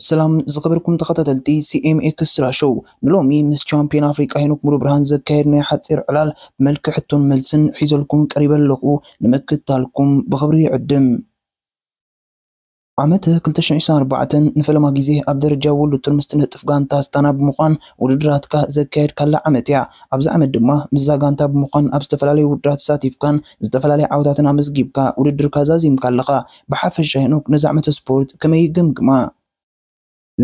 ሰላም ዝኸበርኩም ተኸታተልቲ C M Extra Show፣ ንሎሚ ምስ ቻምፒዮን ኣፍሪቃ ሄኖክ ሙሉብርሃን ዘካየድናዮ ሓጺር ዕላል ብመልክዕ ሕቶን መልስን ሒዘልኩም ቀሪበ ኣለኹ። ንምክትታልኩም ብኽብሪ ይዕድም። ዓመት ክልተ ሽሕን ዕስራን ኣርባዕተን ንፈለማ ግዜ ኣብ ደረጃ ወርልድ ቱር ምስ ትነጥፍ ጋንታ ኣስታና ብምዃን ውድድራትካ ዘካየድካላ ዓመት እያ። ኣብዚ ዓመት ድማ ምስዛ ጋንታ ብምዃን ኣብ ዝተፈላለዩ ውድድራት ተሳቲፍካን ዝተፈላለየ ዓወታትን ኣመዝጊብካ ውድድርካ ዛዚምካ ኣለኻ። ብሓፈሻ ሄኖክ ነዚ ዓመተ ስፖርት ከመይ ይግምግማ?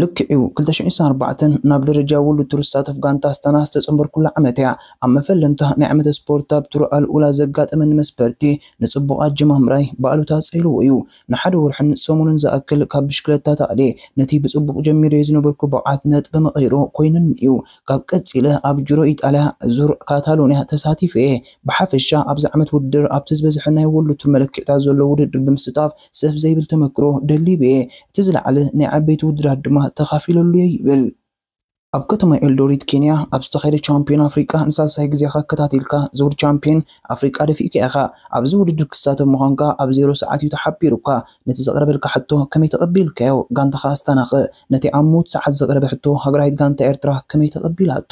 ልክዕ እዩ፣ ክልተ ሽሕን ዕስራን ኣርባዕተን ናብ ደረጃ ወርልድ ቱር ዝሳተፍ ጋንታ ኣስታና ዝተጸንበርኩላ ዓመት እያ። ኣብ መፈለምታ ናይ ዓመተ ስፖርት ኣብ ቱር ኣልኡላ ዘጋጠመኒ መስበርቲ ንጽቡቕ ኣጀማምራይ ብኣሉታ ጸይልዎ እዩ። ንሓደ ወርሕን ሰሙንን ዝኣክል ካብ ብሽክለታ ተኣልየ፣ ነቲ ብጽቡቕ ጀሚረዮ ዝነበርኩ ብቕዓት ነጥቢ መቐይሮ ኮይኑኒ እዩ። ካብ ቀጺለ ኣብ ጁሮ ኢጣልያ ዙር ካታሎንያ ተሳቲፈ እየ። ብሓፈሻ ኣብዚ ዓመት ውድድር ኣብቲ ዝበዝሐ ናይ ወርልድ ቱር መለክዕታት ዘሎ ውድድር ብምስታፍ ስፍ ዘይብል ተመክሮ ደሊበ እየ። እቲ ዝለዓለ ናይ ዓበይቲ ውድድራት ድማ ተኻፊለሉ እየ ይብል። ኣብ ከተማ ኤልዶሪት ኬንያ ኣብ ዝተኻየደ ቻምፒዮን ኣፍሪቃ ንሳልሳይ ግዜኻ ኣከታቲልካ ዘውዲ ቻምፒዮን ኣፍሪቃ ደፊእካ ኢኻ። ኣብዚ ውድድር ክሳተፍ ምዃንካ ኣብ ዜሮ ሰዓት እዩ ተሓቢሩካ። ነቲ ዘቕረበልካ ሕቶ ከመይ ተቐቢልካዮ? ጋንታኻ ኣስታናኸ ነቲ ኣብ ምዉት ሰዓት ዘቕረበ ሕቶ ሃገራዊት ጋንታ ኤርትራ ከመይ ተቐቢላቶ?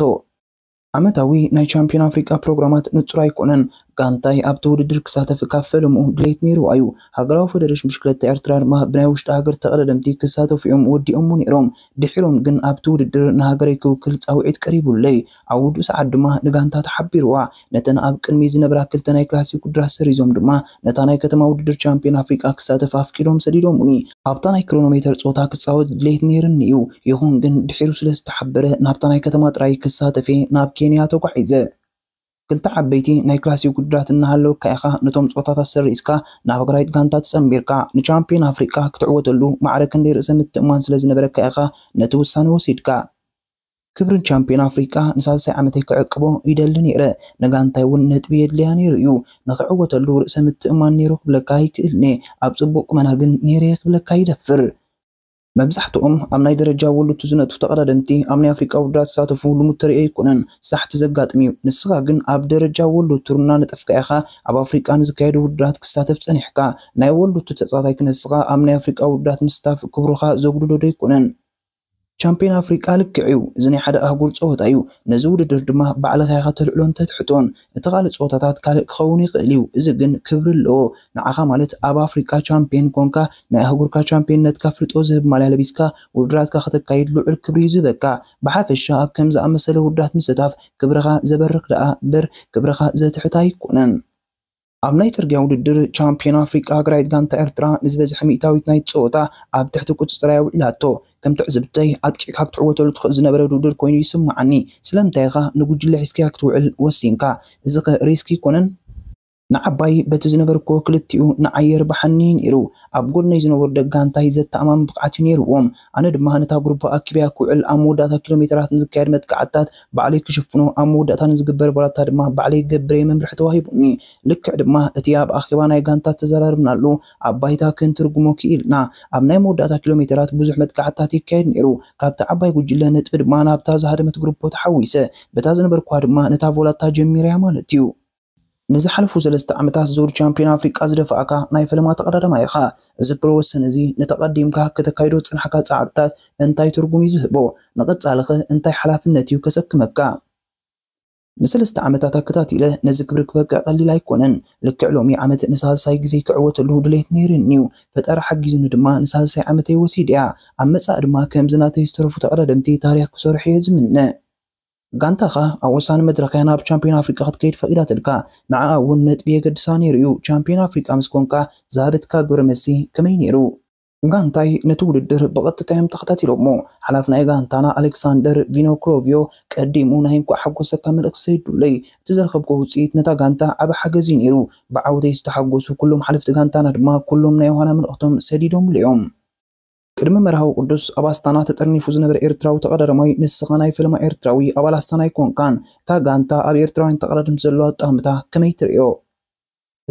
ዓመታዊ ናይ ቻምፒዮን ኣፍሪቃ ፕሮግራማት ንጹር ኣይኮነን። ጋንታይ ኣብቲ ውድድር ክሳተፍ ካብ ፈለምኡ ድሌት ነይርዋ እዩ። ሃገራዊ ፈደሬሽን ብሽክለታ ኤርትራ ድማ ብናይ ውሽጢ ሃገር ተቐዳደምቲ ክሳተፉ እዮም ወዲኦሞ ነይሮም። ድሒሮም ግን ኣብቲ ውድድር ንሃገረይ ክውክል ጻውዒት ቀሪቡለይ። ኣብ ውዱእ ሰዓት ድማ ንጋንታ ተሓቢርዋ። ነተን ኣብ ቅድሚ ዝነበራ ክልተ ናይ ክላሲክ ውድድራት ሰሪዞም ድማ ነታ ናይ ከተማ ውድድር ቻምፒዮን ኣፍሪቃ ክሳተፍ ኣፍቂዶም ሰዲዶሙኒ። ኣብታ ናይ ክሮኖሜተር ጾታ ክጻወት ድሌት ነይርኒ እዩ። ይኹን ግን ድሒሩ ስለ ዝተሓበረ ናብታ ናይ ከተማ ጥራይ ክሳተፍ እየ ናብ ኬንያ ተጓዒዘ። ክልተ ዓበይቲ ናይ ክላሲክ ውድድራት እናሃለወካ ኢኻ ነቶም ጾታታት ሰሪዝካ ናብ ሃገራዊት ጋንታ ትጸንቢርካ። ንቻምፒዮን ኣፍሪቃ ክትዕወተሉ ማዕረ ክንደይ ርእሰ ምትእምማን ስለ ዝነበረካ ኢኻ ነቲ ውሳነ ወሲድካ። ክብርን ቻምፒዮን ኣፍሪቃ ንሳልሳይ ዓመተይ ክዕቅቦ ይደሊ ነይረ። ንጋንታይ እውን ነጥቢ የድልያ ነይሩ እዩ። ንኽዕወተሉ ርእሰ ምትእምማን ነይሩ ክብለካ ኣይክእልኒ። ኣብ ጽቡቕ ቁመና ግን ነይረ እየ ክብለካ ይደፍር። መብዛሕትኦም ኣብ ናይ ደረጃ ወርልድ ቱር ዝነጥፉ ተቐዳደምቲ ኣብ ናይ ኣፍሪቃ ውድድራት ዝሳተፉ ልሙድ ተርእዮ ኣይኮነን። ሳሕቲ ዘጋጥም እዩ። ንስኻ ግን ኣብ ደረጃ ወርልድ ቱር እናነጠፍካ ኢኻ ኣብ ኣፍሪቃ ንዝካየዱ ውድድራት ክሳተፍ ጸኒሕካ። ናይ ወርልድ ቱር ተጻዋታይ ክነስኻ ኣብ ናይ ኣፍሪቃ ውድድራት ምስታፍ ክብሩኻ ዘጉድሎ ዶ ኣይኮነን? ቻምፒዮን ኣፍሪቃ ልክዕ እዩ። እዚ ናይ ሓደ ኣህጉር ጸወታ እዩ። ነዚ ውድድር ድማ ባዕልኻ ኢኻ ተልዕሎን ተትሕቶን። እቲ ካልእ ጸወታታት ካልእ ክኸውን ይኽእል እዩ። እዚ ግን ክብሪ ኣለዎ። ንዓኻ ማለት ኣብ ኣፍሪቃ ቻምፒዮን ኮንካ ናይ ኣህጉርካ ቻምፒዮንነትካ ፍልጦ ዝህብ ማልያ ለቢስካ ውድድራትካ ከተካይድ ልዑል ክብሪ እዩ ዝህበካ። ብሓፈሻ ኣብ ከም ዝኣመሰለ ውድድራት ምስታፍ ክብርኻ ዘበርኽ ደኣ እምበር ክብርኻ ዘትሕት ኣይኮነን። ኣብ ናይ ጽርግያ ውድድር ቻምፒዮን ኣፍሪቃ ሃገራዊት ጋንታ ኤርትራ ንዝበዝሐ ሚእታዊት ናይቲ ጸወታ ኣብ ትሕቲ ቁጽጽራ እያ ውዒላቶ። ከም ትዕዝብተይ ኣጥቂዕካ ክትዕወተሉ ትኽእል ዝነበረ ውድድር ኮይኑ ይስምዓኒ። ስለምንታይ ኢኻ ንጉጅለ ሒዝካያ ክትውዕል ወሲንካ? እዚ ኸ ሪስክ ኣይኮነን? ንዓባይ በቲ ዝነበርኩዎ ክልቲኡ ንዓይ የርብሓኒ እዩ ነይሩ። ኣብ ጎድነይ ዝነበሩ ደጋንታይ ዘተኣማምን ብቕዓት እዩ ነይርዎም። ኣነ ድማ ነታ ግሩፕ ኣኪበያ ክውዕል ኣብ መወዳእታ ኪሎ ሜተራት ንዝካየድ መጥቃዕትታት ባዕለይ ክሽፍኖ ኣብ መወዳእታ ንዝግበር ቮላታ ድማ ባዕለይ ክገብር እየ መምርሒ ተዋሂቡኒ። ልክዕ ድማ እቲ ኣብ ኣኼባ ናይ ጋንታ ተዘራረብናሉ ኣብ ባይታ ክንትርጉሞ ክኢልና። ኣብ ናይ መወዳእታ ኪሎ ሜተራት ብዙሕ መጥቃዕትታት ይካየድ ነይሩ። ካብታ ዓባይ ጉጅለ ነጥቢ ድማ ናብታ ዝሃደመት ግሩፖ ተሓዊሰ። በታ ዝነበርኩዋ ድማ ነታ ቮላታ ጀሚረያ ማለት እዩ። ንዝሓለፉ ሰለስተ ዓመታት ዙር ቻምፒዮን ኣፍሪቃ ዝደፋእካ ናይ ፈለማ ተቐዳዳማይ ኢኻ። እዚ ፕሮሰስ እዚ ንተቐዲምካ ከተካይዶ ዝጸናሕካ ጻዕርታት እንታይ ትርጉም እዩ ዝህቦ? ንቐጻልኸ እንታይ ሓላፍነት እዩ ከሰክመካ? ንሰለስተ ዓመታት ኣከታቲለ ነዚ ክብሪ ክበቅዕ ቀሊል ኣይኮነን። ልክዕ ሎሚ ዓመት ንሳልሳይ ግዜ ክዕወተሉ ድሌት ነይርኒ እዩ። ፈጣሪ ሓጊዙኒ ድማ ንሳልሳይ ዓመተይ ወሲደያ። ኣብ መጻኢ ድማ ከምዚ ናተይ ዝተረፉ ተቐዳደምቲ ታሪኽ ክሰርሑ እየ ዝምነ። ጋንታኻ ኣብ ወሳኒ መድረኽ እያ ናብ ቻምፒዮን ኣፍሪቃ ክትከይድ ፈቒዳትልካ። ንዓኣ እውን ነጥቢ የገድሳ ነይሩ እዩ። ቻምፒዮን ኣፍሪቃ ምስ ኮንካ ዝሃበትካ ግብረ መልሲ ከመይ ነይሩ? ጋንታይ ነቲ ውድድር ብቐጥታ እዮም ተኸታቲሎሞ። ሓላፊ ናይ ጋንታና ኣሌክሳንደር ቪኖክሮቪዮ ቀዲሙ ናይ እንኳዕ ሓጎሰካ መልእኽቲ ሰዲዱለይ። እቲ ዝረኸብኩ ውፅኢት ነታ ጋንታ ዓቢ ሓገዝ እዩ ነይሩ። ብዓወተይ ዝተሓጎሱ ኩሎም ሓለፍቲ ጋንታና ድማ ኩሎም ናይ ዮሃና መልእኽቶም ሰዲዶምሉ እዮም። ቅድሚ መርሃዊ ቅዱስ ኣብ ኣስታና ተጠርኒፉ ዝነበረ ኤርትራዊ ተቐዳዳማይ ንስኻ ናይ ፈለማ ኤርትራዊ ኣባል ኣስታና ኣይኮንካን። እታ ጋንታ ኣብ ኤርትራውያን ተቐዳደምቲ ዘለዋ ኣጠማምታ ከመይ ትርእዮ?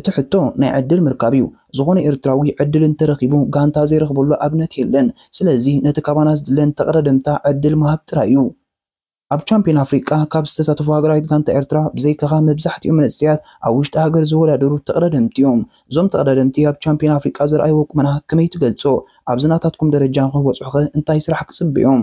እቲ ሕቶ ናይ ዕድል ምርካብ እዩ። ዝኾነ ኤርትራዊ ዕድል እንተረኺቡ ጋንታ ዘይረኽበሉ ኣብነት የለን። ስለዚ ነቲ ካባና ዝድለን ተቐዳደምታ ዕድል ምሃብ ጥራይ እዩ። ኣብ ቻምፒዮን ኣፍሪቃ ካብ ዝተሳተፉ ሃገራዊት ጋንታ ኤርትራ ብዘይካኻ መብዛሕትኦም መንእሰያት ኣብ ውሽጢ ሃገር ዝወዳደሩ ተቐዳደምቲ እዮም። እዞም ተቐዳደምቲ ኣብ ቻምፒዮን ኣፍሪቃ ዘርኣይዎ ቁመና ከመይ ትገልጾ? ኣብዚ ናታትኩም ደረጃ ንኽበጽሑኸ እንታይ ስራሕ ክጽበዮም?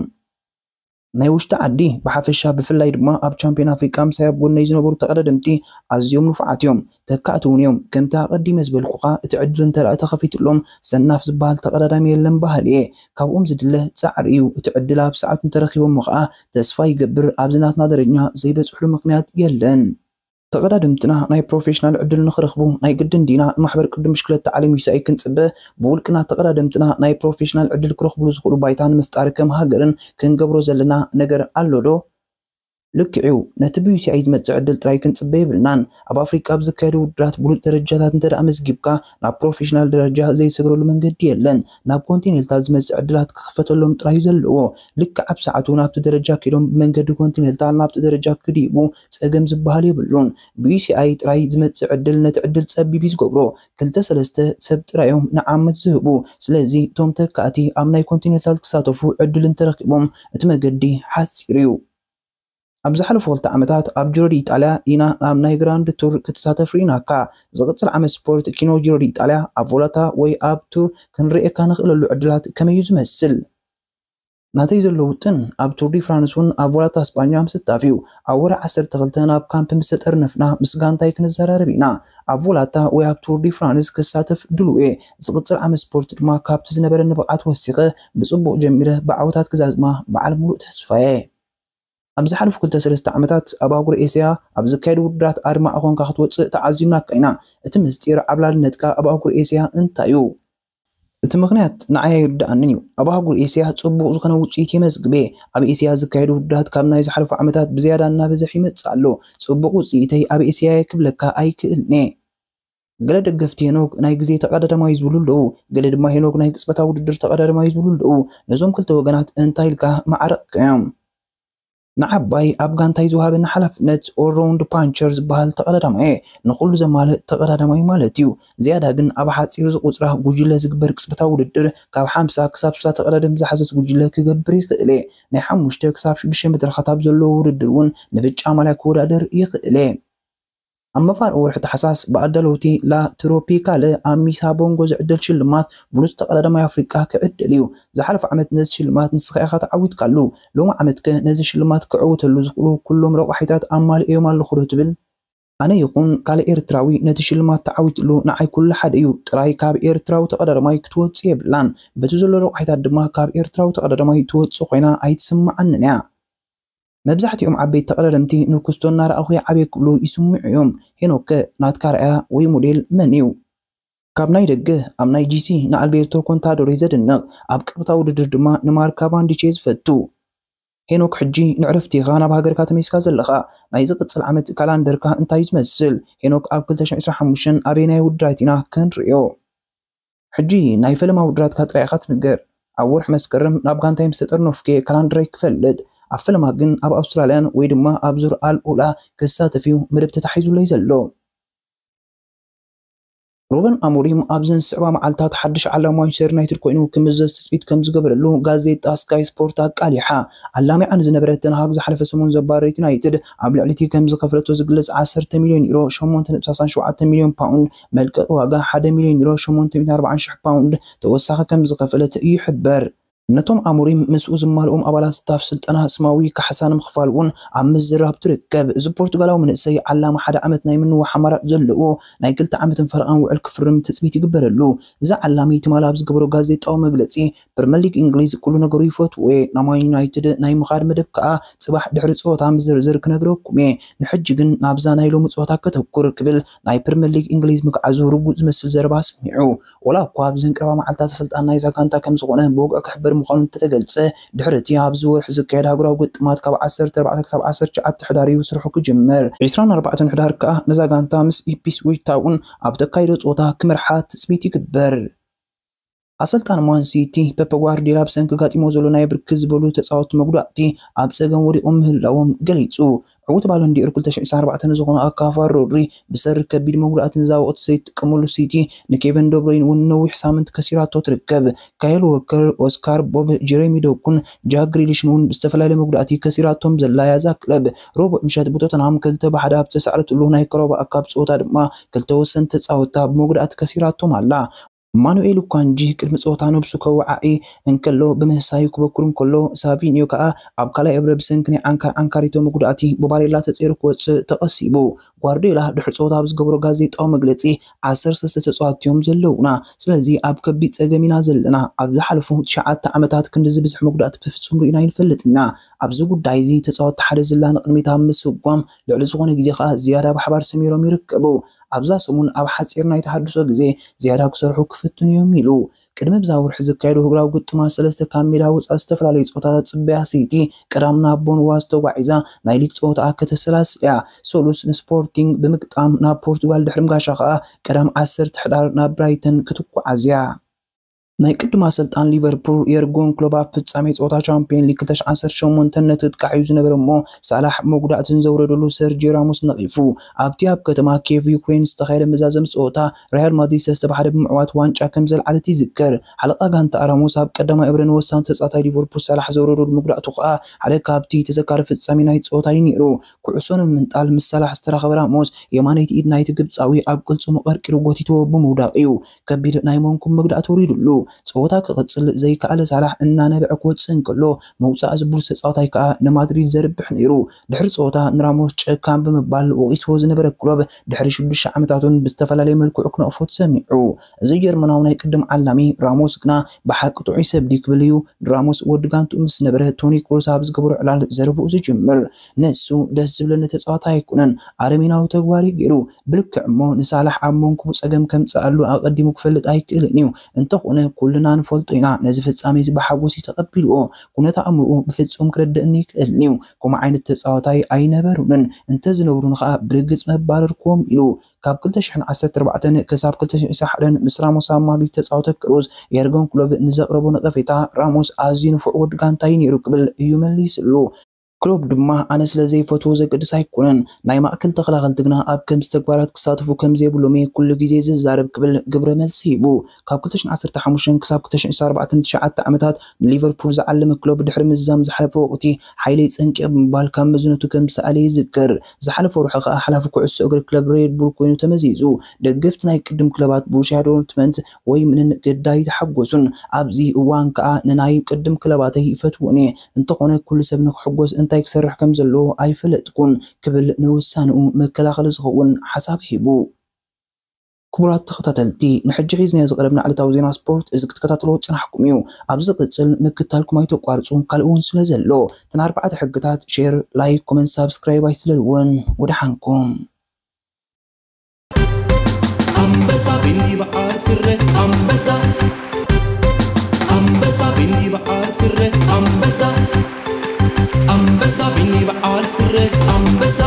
ናይ ውሽጢ ዓዲ ብሓፈሻ ብፍላይ ድማ ኣብ ቻምፒዮን ኣፍሪቃ ምሳይ ኣብ ጎነይ ዝነበሩ ተቐዳደምቲ ኣዝዮም ንፉዓት እዮም። ተካእቲ እውን እዮም። ከምቲ ኣቐዲመ ዝበልኩኻ እቲ ዕድል እንተ ደኣ ተኸፊትሎም ሰናፍ ዝበሃል ተቐዳዳሚ የለን በሃሊ እየ። ካብኦም ዝድለ ጻዕሪ እዩ። እቲ ዕድል ኣብ ሰዓቱ እንተረኺቦሞ ኸኣ ተስፋ ይገብር ኣብዚ ናትና ደረጃ ዘይበጽሕሉ ምኽንያት የለን። ተቐዳደምትና ናይ ፕሮፌሽናል ዕድል ንኽረኽቡ ናይ ግድን ዲና ንማሕበር ቅዱም ብሽክለታ ዓለም ዩ ሲ ኣይ ክንጽበ? ብውልቅና ተቐዳደምትና ናይ ፕሮፌሽናል ዕድል ክረኽብሉ ዝኽእሉ ባይታ ንምፍጣር ከም ሃገርን ክንገብሮ ዘለና ነገር ኣሎ ዶ? ልክዕ እዩ። ነቲ ብዩ ሲ ኣይ ዝመጽእ ዕድል ጥራይ ክንጽበ የብልናን። ኣብ ኣፍሪቃ ኣብ ዝካየዱ ውድድራት ብሉጽ ደረጃታት እንተ ደኣ መዝጊብካ ናብ ፕሮፌሽናል ደረጃ ዘይሰግረሉ መንገዲ የለን። ናብ ኮንቲኔንታል ዝመጽእ ዕድላት ክኽፈተሎም ጥራይ እዩ ዘለዎ። ልክዕ ኣብ ሰዓቱ ናብቲ ደረጃ ከይዶም ብመንገዲ ኮንቲኔንታል ናብቲ ደረጃ ክድይቡ ጸገም ዝበሃል የብሉን። ብዩ ሲ ኣይ ጥራይ ዝመጽእ ዕድል ነቲ ዕድል ጸቢብ እዩ ዝገብሮ። ክልተ ሰለስተ ሰብ ጥራይ እዮም ንዓመት ዝህቡ። ስለዚ እቶም ተካእቲ ኣብ ናይ ኮንቲኔንታል ክሳተፉ ዕድል እንተረኺቦም እቲ መገዲ ሓጺር እዩ። ኣብ ዝሓለፉ ክልተ ዓመታት ኣብ ጅሮ ዲ ኢጣልያ ኢና ናብ ናይ ግራንድ ቱር ክትሳተፍ ርኢናካ። ዝቕጽል ዓመት ስፖርት ኪኖ ጅሮ ዲ ኢጣልያ ኣብ ቮላታ ወይ ኣብ ቱር ክንርእየካ ንኽእለሉ ዕድላት ከመይ እዩ ዝመስል? ናተይ ዘሎ ውጥን ኣብ ቱር ዲ ፍራንስ እውን ኣብ ቮላታ ስጳኛ ምስታፍ እዩ። ኣብ ወርሒ ዓሰርተ ክልተ ናብ ካምፕ ምስ ተጠርነፍና ምስ ጋንታይ ክንዘራረብ ኢና። ኣብ ቮላታ ወይ ኣብ ቱር ዲ ፍራንስ ክሳተፍ ድሉው እየ። ዝቕጽል ዓመት ስፖርት ድማ ካብቲ ዝነበረኒ ብቕዓት ወሲኸ ብጽቡቕ ጀሚረ ብዓወታት ክዛዝማ በዓል ሙሉእ ተስፋ እየ። ኣብ ዝሓለፉ ክልተ ሰለስተ ዓመታት ኣብ ኣህጉር ኤስያ ኣብ ዝካየዱ ውድድራት ኣድማዒ ኮንካ ክትወጽእ ተዓዚብናካ ኢና። እቲ ምስጢር ዓብላልነትካ ኣብ ኣህጉር ኤስያ እንታይ እዩ? እቲ ምኽንያት ንዓይ ኣይርድኣንን እዩ። ኣብ ኣህጉር ኤስያ ጽቡቕ ዝኾነ ውጽኢት የመዝግብ እየ። ኣብ ኤስያ ዝካየዱ ውድድራት ካብ ናይ ዝሓለፉ ዓመታት ብዝያዳ እናበዝሐ ይመጽእ ኣሎ። ጽቡቕ ውጽኢተይ ኣብ ኤስያ እየ ክብለካ ኣይክእልን እየ። ገለ ደገፍቲ ሄኖክ ናይ ግዜ ተቐዳዳማይ ዝብሉ ኣለዉ፣ ገለ ድማ ሄኖክ ናይ ቅጽበታዊ ውድድር ተቐዳዳማይ ዝብሉ ኣለዉ። ነዞም ክልተ ወገናት እንታይ ኢልካ መዓረቕካዮም? ንዓባይ ኣብ ጋንታይ ዝወሃበኒ ሓላፍነት ኦልራውንድ ፓንቸር ዝበሃል ተቐዳዳማይ እየ። ንኹሉ ዘማልእ ተቐዳዳማይ ማለት እዩ። ዝያዳ ግን ኣብ ሓጺር ዝቑጽራ ጉጅለ ዝግበር ቅጽበታዊ ውድድር ካብ ሓምሳ ክሳብ ስሳ ተቐዳደምቲ ዝሓዘት ጉጅለ ክገብር ይኽእል እየ። ናይ ሓሙሽተ ክሳብ ሽዱሽተ መድረኻት ኣብ ዘለዎ ውድድር እውን ንብጫ ማልያ ክወዳደር ይኽእል እየ። ኣብ መፋርቕ ወርሒ ታሕሳስ ብኣዳለውቲ ላ ትሮፒካለ ኣብ ሚሳ ቦንጎ ዝዕደል ሽልማት ብሉጽ ተቐዳዳማይ ኣፍሪቃ ክዕደል እዩ። ዝሓለፈ ዓመት ነዚ ሽልማት ንስኻ ኢኻ ተዓዊትካሉ። ሎሚ ዓመትከ ነዚ ሽልማት ክዕውተሉ ዝኽእሉ ኩሎም ረቋሒታት ኣማሊኤዮም ኣለኹ ዶ ትብል? ኣነ ይኹን ካልእ ኤርትራዊ ነቲ ሽልማት ተዓዊትሉ ንዓይ ኩሉ ሓደ እዩ። ጥራይ ካብ ኤርትራዊ ተቐዳዳማይ ክትወጽእ የብላን። በቲ ዘሎ ረቋሒታት ድማ ካብ ኤርትራዊ ተቐዳዳማይ ትወጽእ ኮይና ኣይትስምዓንን እያ። መብዛሕትኦም ዓበይቲ ተቐዳደምቲ ንክስቶ እናረኣኹ ይዓብየ ክብሉ ይስምዑ እዮም። ሄኖክ ከ ናትካ ኣርኣያ ወይ ሞዴል መን እዩ? ካብ ናይ ደገ ኣብ ናይ ጂ ሲ ንኣልቤርቶ ኮንታዶሬ ዘድንቕ፣ ኣብ ቀጥታ ውድድር ድማ ንማርክ ካቫንዲች እየ ዝፈቱ። ሄኖክ ሕጂ ንዕረፍቲ ኢኻ ናብ ሃገርካ ተመሊስካ ዘለኻ። ናይ ዝቕጽል ዓመት ካላንደርካ እንታይ እዩ ዝመስል? ሄኖክ ኣብ ክልተ ሽሕን ዕስራን ሓሙሽተን ኣበየናይ ውድድራት ኢና ክንርእዮ? ሕጂ ናይ ፈለማ ውድድራትካ ጥራይ ኢኻ ትንገር። ኣብ ወርሒ መስከረም ናብ ጋንታይ ምስ ተጠርነፍኩ እየ ካላንደረይ ክፈልጥ። ኣብ ፈለማ ግን ኣብ ኣውስትራልያን ወይ ድማ ኣብ ዙር ኣል ኡላ ክሳተፍ እዩ መደብ ተታሒዙለይ ዘሎ። ሩበን ኣሞሪም ኣብዘን ዝስዕባ መዓልታት ሓድሽ ዓላማ ማንቸስተር ዩናይትድ ኮይኑ ክምዘዝ ትጽቢት ከም ዝገበረሉ ጋዜጣ ስካይ ስፖርት ኣቃሊሓ። ኣላሚዓ ንዝነበረት ተን ሃግ ዝሓለፈ ሰሙን ዘባረረት ዩናይትድ ኣብ ልዕሊ እቲ ከም ዝኸፈለቶ ዝግለጽ ዓሰርተ ሚልዮን ዩሮ፣ ሸሞንተ ነጥቢ ሰላሳ ሸውዓተ ሚልዮን ፓውንድ፣ መልቀቂ ዋጋ ሓደ ሚልዮን ዩሮ፣ ሸሞንተ ሚእትን ኣርባዓን ሽሕ ፓውንድ፣ ተወሳኺ ከም ዝኸፈለት ይሕበር። ነቶም ኣሞሪም ምስኡ ዝማልኦም ኣባላት ስታፍ ስልጠና ስማዊ ካሕሳ ንምኽፋል እውን ኣብ ምዝራብ ትርከብ። እዚ ፖርቱጋላዊ መንእሰይ ዓላማ ሓደ ዓመት ናይ ምንዋሕ ኣማራጭ ዘለዎ ናይ ክልተ ዓመትን ፈረቓን ውዕል ክፍርም ትጽቢት ይግበረሉ። እዚ ዓላሚ ትማሊ ኣብ ዝገበሮ ጋዜጣዊ መግለጺ፣ ፕሪመር ሊግ እንግሊዝ ኩሉ ነገሩ ይፈትዎ እየ፣ ናብ ማን ዩናይትድ ናይ ምኻድ መደብ ከኣ ጽባሕ ድሕሪ ጸወታ ብዝርዝር ክነግረኩም እየ። ንሕጂ ግን ናብዛ ናይ ሎሚ ጸወታ ከተኩር ክብል ናይ ፕሪመር ሊግ እንግሊዝ ምግዓዙ ርጉጽ ዝመስል ዘረባ ኣስሚዑ። ወላ እኳ ኣብዘን ቀረባ መዓልታት ኣሰልጣን ናይዛ ጋንታ ከም ዝኾነ ብወግዒ ክሕበር ምዃኑ እንተተገልጸ፣ ድሕሪ እቲ ኣብዚ ወርሒ ዝካየድ ሃገራዊ ግጥማት ካብ ዓሰርተ ኣርባዕተ ክሳብ ዓሰርተ ትሽዓተ ሕዳር እዩ ስርሑ ክጅምር። ዕስራን ኣርባዕተን ሕዳር ከኣ ነዛ ጋንታ ምስ ኢፕስዊች ታውን ኣብ ተካይዶ ጸወታ ክመርሓ ትጽቢት ይግበር። ኣሰልጣን ማን ሲቲ ፔፕ ጓርዲዮላ ብሰንኪ ጋጢሞ ዘሎ ናይ ብርክት ዝበሉ ተጻወትቲ መጉዳእቲ ኣብ ጸገም ወዲቖም ምህላዎም ገሊጹ። ዕውት ባሎን ዲኦር ክልተ ሽሕን ዕስራን ኣርባዕተን ዝኾነ ኣካፋ ሮድሪ ብሰሪ ከቢድ መጉዳእቲ ነዛ ወቕቲ ዘይትጥቀመሉ ሲቲ ንኬቨን ደብሮይን እውን ነዊሕ ሳምንት ከሲራቶ ትርከብ። ካይል ወከር፣ ኦስካር ቦብ፣ ጀረሚ ዶኩን፣ ጃክ ግሪሊሽን እውን ብዝተፈላለየ መጉዳእቲ ከሲራቶም ዘላ እያ እዛ ክለብ። ረቡዕ ምሸት ብቶተንሃም ክልተ ብሓደ ኣብ ዝተሳዕረትሉ ናይ ቀረባ ኣካብ ጸወታ ድማ ክልተ ወሰንቲ ተጻወትታ ብመጉዳእቲ ከሲራቶም ኣላ። ማኑኤል ኳንጂ ቅድሚ ጸወታ ነብሱ ከወዓዒ እንከሎ ብምህሳዩ ክበኩር እንከሎ፣ ሳቪኒዮ ከኣ ኣብ ካልኣይ እብረ ብሰንኪ ናይ ዓንካር ዓንካሪቶ መጉዳእቲ ብባሬላ ተጸይሩ ክወጽእ ተቐሲቡ። ጓርዲዮላ ድሕሪ ጸወታ ኣብ ዝገበሮ ጋዜጣዊ መግለጺ፣ ዓሰርተ ሰለስተ ተጻወትቲ እዮም ዘለዉና፣ ስለዚ ኣብ ከቢድ ጸገም ኢና ዘለና። ኣብ ዝሓለፉ ትሽዓተ ዓመታት ክንድዚ ብዝሕ መጉዳእቲ ብፍጹም ርኢና ኣይንፈልጥን ኢና። ኣብዚ ጉዳይ እዚ ተጻወትቲ ሓደ ዝላ ንቕድሚት ኣብ ምስጓም፣ ልዕሊ ዝኾነ ግዜ ከኣ ዝያዳ ብሓባር ሰሚሮም ይርከቡ። ኣብዛ ሰሙን ኣብ ሓጺር ናይ ተሃድሶ ግዜ ዝያዳ ክሰርሑ ክፍትኑ እዮም ኢሉ። ቅድሚ ብዛ ወርሒ ዝካየዱ እግራዊ ግጥማት ሰለስተ ካብ ሜዳ ወጻኢ ዝተፈላለዩ ጸወታታት ጽበያ ሲቲ ቀዳም ናብ ቦንዋዝ ተጓዒዛ ናይ ሊግ ጸወታኣ ከተሰላስል እያ። ሰሉስ ንስፖርቲንግ ብምግጣም ናብ ፖርቱጋል ድሕሪ ምጋሻ ከኣ ቀዳም ዓሰርተ ሕዳር ናብ ብራይተን ክትጓዓዝ እያ። ናይ ቅድም ኣሰልጣን ሊቨርፑል የርጎን ክሎፕ ኣብ ፍጻሜ ጸወታ ቻምፒዮን ሊግ ክልተ ሽሕን ዓሰርተ ሸሞንተን ነቲ ጥቃዕ እዩ ዝነበረ እሞ ሳላሕ መጉዳእትን ዘውረደሉ ሰርጂዮ ራሞስ ነቒፉ። ኣብቲ ኣብ ከተማ ኪየቭ ዩክሬን ዝተኻየደ መዛዘሚ ጸወታ ሪያል ማድሪድ ሰለስተ ብሓደ ብምዕዋት ዋንጫ ከም ዘልዓለት ይዝከር። ሓለቓ ጋንታ ራሞስ ኣብ ቀዳማይ እብረ ንወሳኒ ተጻዋታይ ሊቨርፑል ሳላሕ ዘውረደሉ መጉዳእቱ ከኣ ሓደ ካብቲ ተዘካሪ ፍጻሜ ናይ ጸወታ እዩ ነይሩ። ኩዕሶ ንምምንጣል ምስ ሳላሕ ዝተራኸበ ራሞስ የማነይቲ ኢድ ናይቲ ግብጻዊ ኣብ ቅልጽሙ ቀርቂሩ ጎቲትዎ ብምውዳቕ እዩ ከቢድ ናይ መንኩም መጉዳእቲ ወሪዱሉ። ጸወታ ክቕጽል ዘይከኣለ ሳላሕ እናነበዐ ክወጽእ እንከሎ፣ መውጻኢ ዝብሉ ተጻዋታይ ከኣ ንማድሪድ ዘርብሕ ነይሩ። ድሕሪ ጸወታ ንራሞስ ጨካን ብምባል ወቒስዎ ዝነበረ ክሎፕ ድሕሪ ሽዱሽተ ዓመታት እውን ብዝተፈላለየ መልክዑ ክነቕፎ ተሰሚዑ። እዚ ጀርመናዊ ናይ ቅድም ዓላሚ ራሞስ ግና ብሓቂ ጥዑይ ሰብ ድዩ ክብል እዩ ንራሞስ ወዲ ጋንትኡ ምስ ነበረ ቶኒ ክሩስ ኣብ ዝገበሮ ዕላል ዘረብኡ ዝጅምር። ንሱ ደስ ዝብለኒ ተጻዋታይ ኣይኮነን፣ ኣረሜናዊ ተግባር እዩ ገይሩ። ብልክዕ እሞ ንሳላሕ ኣብ መንኩቡ ጸገም ከምጽኣሉ ኣቐዲሙ ክፈልጥ ኣይክእልን እዩ። እንተኾነ ኩልና ንፈልጦ ኢና፣ ነዚ ፍጻሜ እዚ ብሓጎስ እዩ ተቐቢልዎ። ኩነት ኣእምሮኡ ብፍጹም ክረድእኒ ይክእልን እዩ። ከምኡ ዓይነት ተጻዋታይ ኣይነበሩንን፣ እንተዝነብሩኒ ኸኣ ብርግጽ መባረርክዎም ኢሉ። ካብ ክልተ ሽሕን ዓሰርተ ኣርባዕተን ክሳብ ክልተ ሽሕን ዕስራን ሓደን ምስ ራሞስ ኣብ ማድሪድ ዝተጻወተ ክሩዝ፣ የርገን ክሎፕ ንዘቕረቦ ነቐፌታ ራሞስ ኣዝዩ ንፉዕ ወዲ ጋንታ እዩ ነይሩ ክብል እዩ መሊስሉ። ክሎፕ ድማ ኣነ ስለ ዘይፈትዎ ዘገድስ ኣይኮነን፣ ናይ ማእከል ተኸላኸልቲ ግና ኣብ ከምዚ ተግባራት ክሳተፉ ከም ዘይብሎም እየ ኩሉ ግዜ ዝዛረብ ክብል ግብረ መልሲ ሂቡ። ካብ ክልተ ሽሕን ዓሰርተ ሓሙሽተን ክሳብ ክልተ ሽሕን ዕስራን ኣርባዕተን ትሽዓተ ዓመታት ንሊቨርፑል ዝዓለመ ክሎፕ ድሕሪ ምዝዛም ዝሓለፈ ወቕቲ ሓይለይ ጸንቂ ብምባል ካብ መዝነቱ ከም ዝሰኣለ ይዝከር። ዝሓለፈ ወርሒ ከኣ ሓላፊ ኩዕሶ እግሪ ክለብ ሬድ ቡል ኮይኑ ተመዚዙ። ደገፍቲ ናይ ቅድም ክለባት ቦሩሲያ ዶርትመንድ ወይ ምንን ግዳ ኣይተሓጎሱን። ኣብዚ እዋን ከኣ ንናይ ቅድም ክለባተይ ይፈትዎን እየ። እንተኾነ ኩሉ ሰብ ንክሕጎስ እንታይ ክሰርሕ ከም ዘለዎ ኣይፈለጥኩን ክብል ንውሳንኡ መከላኸሊ ዝኸውን ሓሳብ ሂቡ። ክቡራት ተኸታተልቲ፣ ንሕጂ ሒዝናዮ ዝቐረብና ዕለታዊ ዜና ስፖርት እዚ ክትከታተልዎ ዝጸናሕኩም እዩ። ኣብ ዝቕጽል ምክታልኩም ኣይተቋርጹ፣ ካልእ እውን ስለ ዘሎ። እተን ኣርባዕተ ሕግታት ሼር፣ ላይክ፣ ኮመንት፣ ሳብስክራይብ ኣይትለልወን። ወደሓንኩም። ኣንበሳ ቢኒ በዓል ስረ ኣንበሳ ኣንበሳ ቢኒ በዓል ስረ ኣንበሳ ኣንበሳ ቢኒ በዓል ስረ ኣንበሳ